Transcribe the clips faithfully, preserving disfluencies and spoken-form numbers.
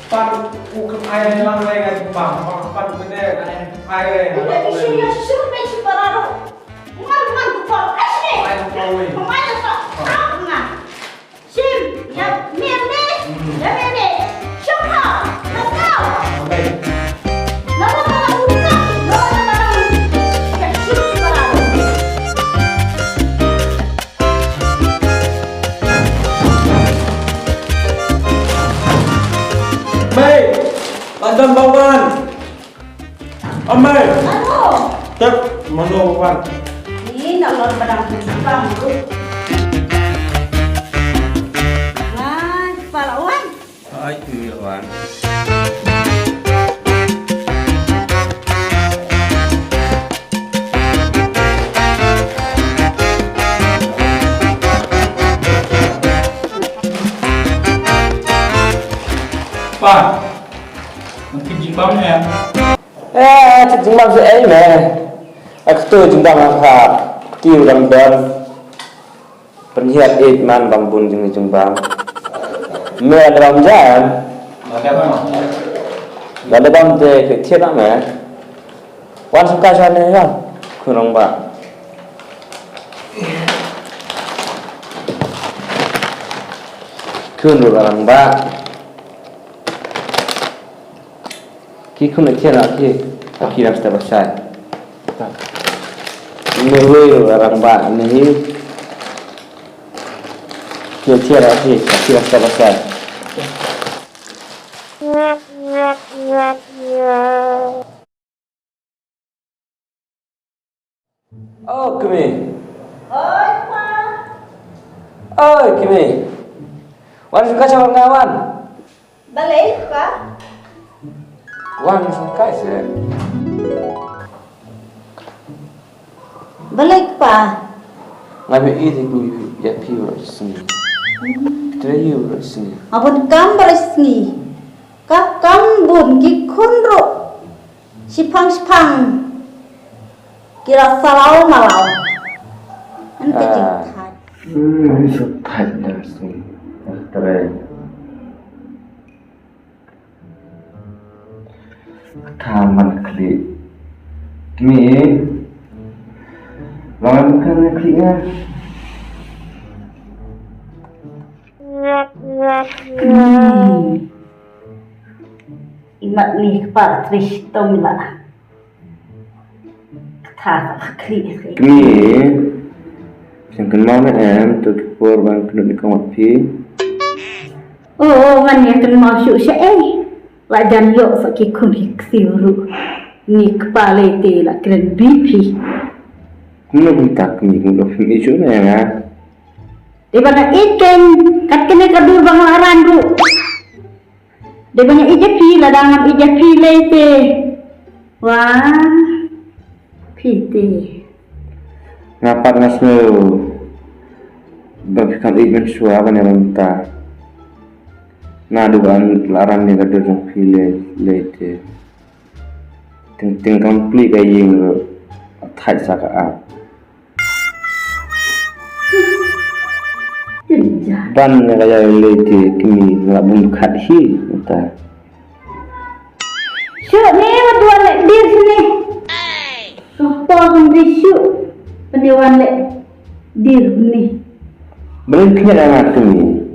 Pan u kham ai lang lai ngan bang, bang pan u kene ai lai. Ina ki shu ya shu me shu para ro. Ngan ngan ku por ai ne. Ai ku por wei. Ku mai ta ta. Ngan. Shim ya me me. Ya me me. Shum ha. Let's go. Amen. Mei, la don ba wan. Amei. Alo. Tep, mano ba wan. Ni na lon badang tu bang tu. Wah, pala wan. Ai, tu ya wan. Pa, nang kit jingbam ne? Eh, kit jingbam se ei me. Ak tu jingbam ha kti u dang don. Pynhiar eit man bang bun jing jingbam. Me la bam jam. La bam te ke thiet na me. Wan sngewkai sha ne wan. Khun rangbah. Khun rangbah. Ki khun ki na ki. Ki dang step aside. Ni wei rangbah ni. Ki tiar ki, ki dang step aside. Oh, kmie. Oi, Pa. Oi, kmie. Wan sngewkai sha nga wan. Balei, Pa? Wan sngewkai sha. Balei, Pa? Nga ïohi te ku ïa phi baroh sngi. Trei ïa baroh sngi. Nga bun kam baroh sngi. Ka kam bun ki khun ruh. Shiphang shiphang. Ki la salaw malaw. Ante jingthait. Hmm, sa thait da sum. Trei. Ka man khlieh. Kmie. Wan kan khlieh nga. Kmie. Imat ni kpa trih tong la. Kata ka khlieh. Kmie. Sngewkynmaw ne em, to ki por ban kynduh ni kong wat phi. Oh, ngan ïa kynmaw shuh sha ei. La jan ïoh sa ki khun ki ksiew ruh. Ni kpa lei te la kren bi phi. Kumno kumta kmie, kumno phi ïoh shuh ne nga. Dei ba nga ïeit kein, kat kane ka dur ba nga la ran ruh. Dei ba nga ïeit ïa phi, lada ngam ïeit ïa phi lei te. Wah, phi te. Nga pat nga sngew ba phi kham ïeit mynshuwa ban ïa mynta. Naduh ban la ran ïa ka dur jong phi lei, lei te. Teng teng kam plie ka ïing ruh. Thait sa ka app. Ban na ka ïa lei te kmie nga la bun khat hi mynta. Shuh ne wat wan leh dir sini. Ka por kan dei shuh. Pynïawan leh dir ni. Bring khnyak nga kmie.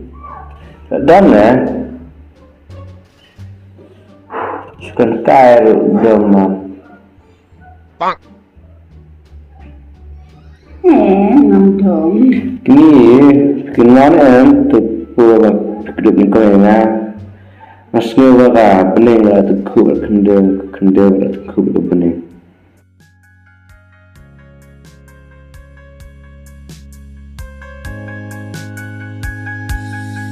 Don ne. Shu kan kai ruh dom man. Eh, ngam dong. Kmie, kynmaw ne em, to por ba kdup ni ko ïa nga. Nga sngew ba ka bneng la to khup khyndew, khyndew la to khup bneng.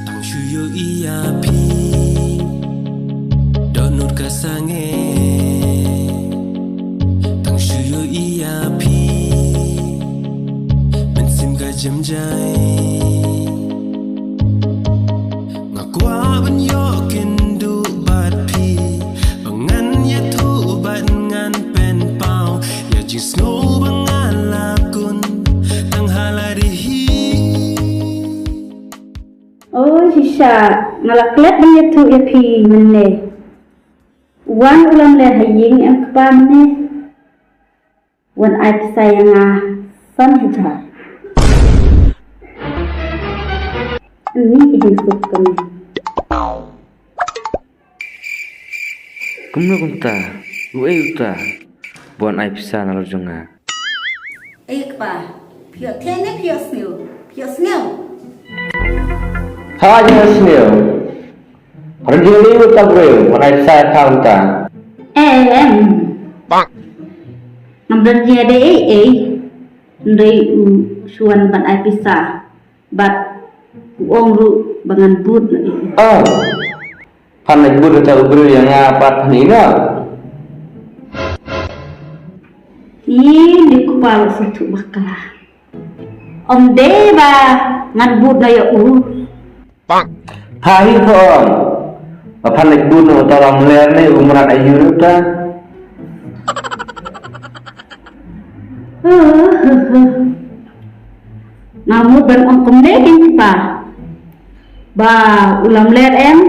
Tang shu ïohi ïa phi, dohnud ka sangeh. Tang shu ïohi ïa Jemjai. Nga kwah ban ïoh kynduh bad phi, ba ngan ïathuh bad ngan pynpaw ïa jingsngew ba nga la kun tang ha la dei hi. Oi shisha, nga la klet ban ïathuh ïa phi mynne. Wan u lamler ha ïing em kpa mynne. Wan ai pisa ïa nga san hajar. Ni i ding suk kane. Kumno kumta? Uei uta? Wan ai pisa na la jong nga. Ei kpa, phi ïoh theh ne phi ïoh sniew? Phi ïoh sniew? Ha, ïoh sniew. Pynjuliew uta briew, wan ai pisa ïa ka uta. Em. Ngam don jingïadei ei ei. Hynrei u shu wan ban ai pisa. Bad u ong ruh ba ngan bud na ei. Oh. Phan ai bud uta u briew ïa nga pat phan ïa nga. Ïa ni kpa la sngewthuh bakla. Ym dei ba ngan bud na ïa u. Pha hi pha ong. Ba phan leit bud na uta u lamler ne u mrad aïu ruh ta. Nga mut ban ong kumne kein kpa. Ba u lamler em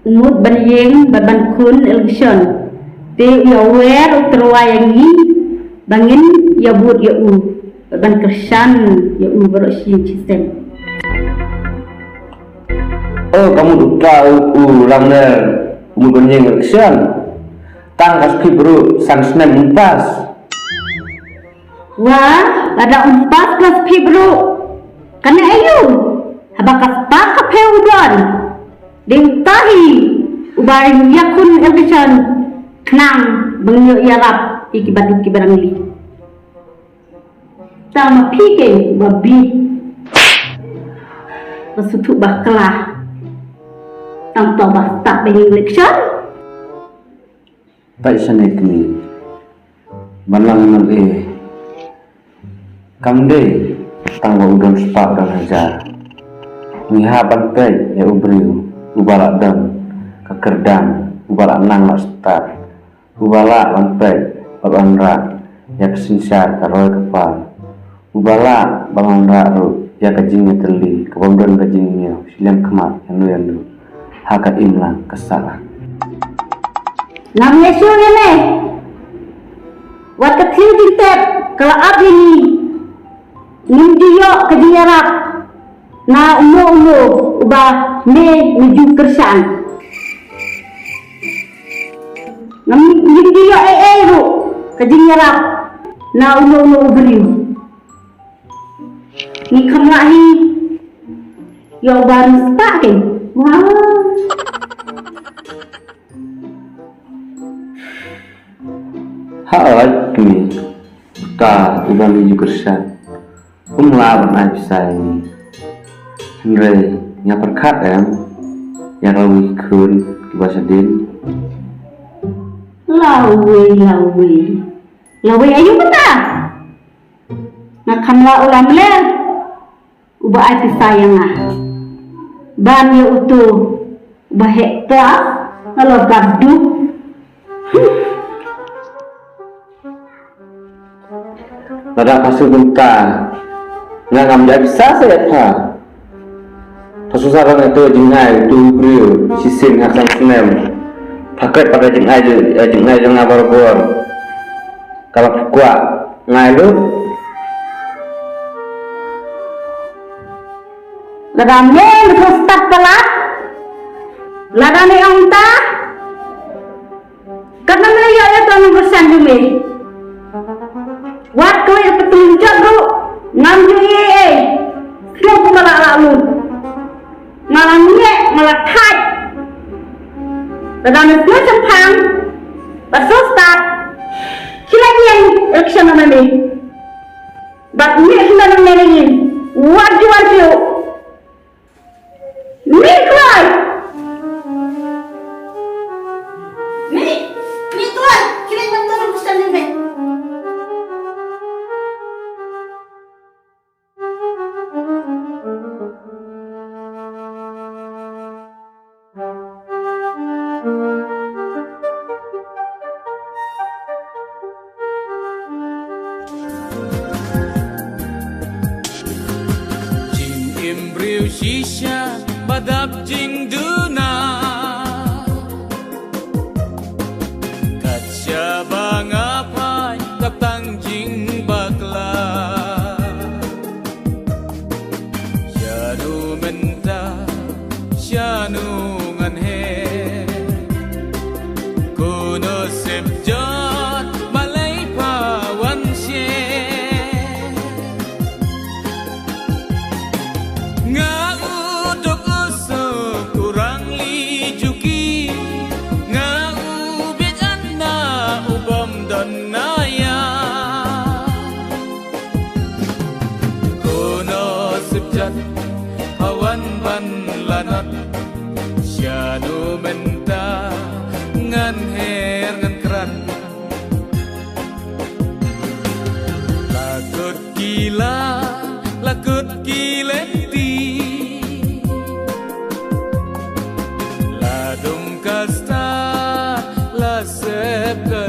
u mut ban ïeng bad ban khun election. Te u ïa wer u tyrwa ïa ngi ba ngin ïa bud ïa u bad ban kyrshan ïa u baroh shi sien shi sien. Oh, ka mut uta u, u lamler u mut ban ïeng election. Tang ka sphip ruh san snem um pass. Wah, lada um pass ka sphip ruh. Kane aïu? Haba ka spah ka phew u don. Dei uta hi uba ïakhun election khnang ba ngin ïoh ïarap ïa kiba duk kiba rangli. Tang ma phi keiñ uba bieit. Ba sngewthuh bakla. Tang uta uba stad ba ïeng election. Peit shane kmie. Ban long M L A kam dei tang ba u don spah u don hajar. Ngi hap ban peit ïa u briew uba la don ka kyrdan, uba la nang la stad, uba lah ban peit bad ban rah ïa ka synshar ka roi ka par. Uba lah ban wanrah ruh ïa ka jingïatylli ka bym don ka jingñiew shiliang khmat ïano ïano ha ka imlang ka sahlang. Ngam ïasyrdoh ïa me. Wat ka thiew jingtep ka la ap ïa ngi. Ngim ju ïoh ka jingïarap na uno uno uba me me ju kyrshan. Ngim ju ïoh ei ei ruh ka jingïarap na uno uno u briew. Ngi kham lah hi ïa uba riewspah keiñ. Wah. Hooid kmie, uta uba me ju kyrshan um lah ban ai pisa ïa ngi. Hynrei nga pyrkhat em ïa lawei ki khun kiba shadien. Lawei, lawei. Lawei aïu mynta? Nga kham lah u lamler uba ai pisa ïa nga ban ïa uto uba heh klas. Nga la bad duk. Lada pha shu kumta nga ngam ju ai pisa sa ïa pha. Pha shu sarong ïa uto u jingai uto u briew shisien ha kham snem. Pha klet pat ïa jingai jong nga barabor. Ka la pha kwah ngai lut. Lada me me shu stad palat. Lada me ong ta. Katno me ïoh ïa uto u nongkyrshan jong me. Wat kawei ka pynjot ruh ngam ju ïoh ei ei. Sngewbha kumba la lah lut. Nga la ngeit, nga la thait. Lada me sngewshemphang bad sngewstad, khie leit ïeng election na ma me. Bad ngi khie leit na ma me. Wat ju wan shuh. Mih kloi. Mih, mih kloi. Khie leit ban turun election na ma me. Shisha ba dap jingduna, kat shaba nga phai dap tang jingbakla. Shano mynta, shano ngan her, kuno sep jot balei pha wan sher. Nga u duk u suk u rangli juki, nga u bieit na u bym don na ïa. Kuno sep jot pha wan ban lanot, shano mynta ngan her ngan krat. La kut ki la, la kut ki lynti, la dum ka stad, la sep ka